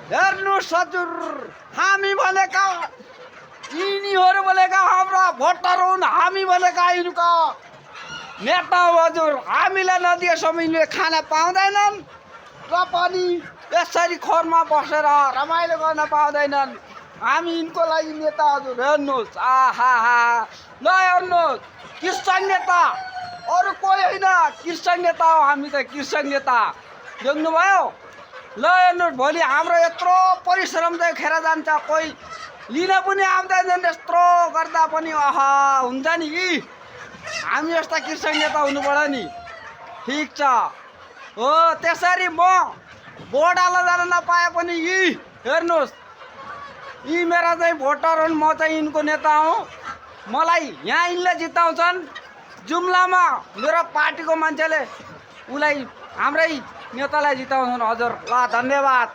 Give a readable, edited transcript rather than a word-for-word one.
हेर्नुहोस् हजुर, हामी भनेका यिनीहरू भनेका हाम्रा भोटर हुन्। हामी भनेका यिनीका नेता हो हजुर। हामीलाई नदिएसम्म यिनीहरूले खाना पाउँदैनन् र पनि यसरी खोरमा बसेर रमाइलो गर्न पाउँदैनन्। हामी यिनको लागि नेता हजुर। हेर्नुहोस्, आहा ल हेर्नुहोस्, कृषक नेता, अरू कोही होइन, कृषक नेता हो हामी त, कृषक नेता। देख्नुभयो? ल हेर्नुहोस्, भोलि हाम्रो यत्रो परिश्रम चाहिँ खेर जान्छ, कोही लिन पनि आउँदैन। यत्रो गर्दा पनि आहा हुन्छ नि कि हामी यस्ता कृषक नेता हुनु पर्यो नि। ठिक छ हो, त्यसरी म भोट हाल्न जान नपाए पनि यी हेर्नुहोस्, यी मेरा चाहिँ भोटर हुन्, म चाहिँ यिनको नेता हुँ। मलाई यहाँ यिनले जिताउँछन्, जुम्लामा मेरो पार्टीको मान्छेले उसलाई हाम्रै नेतालाई जिताउँछन् हजुर। ल धन्यवाद।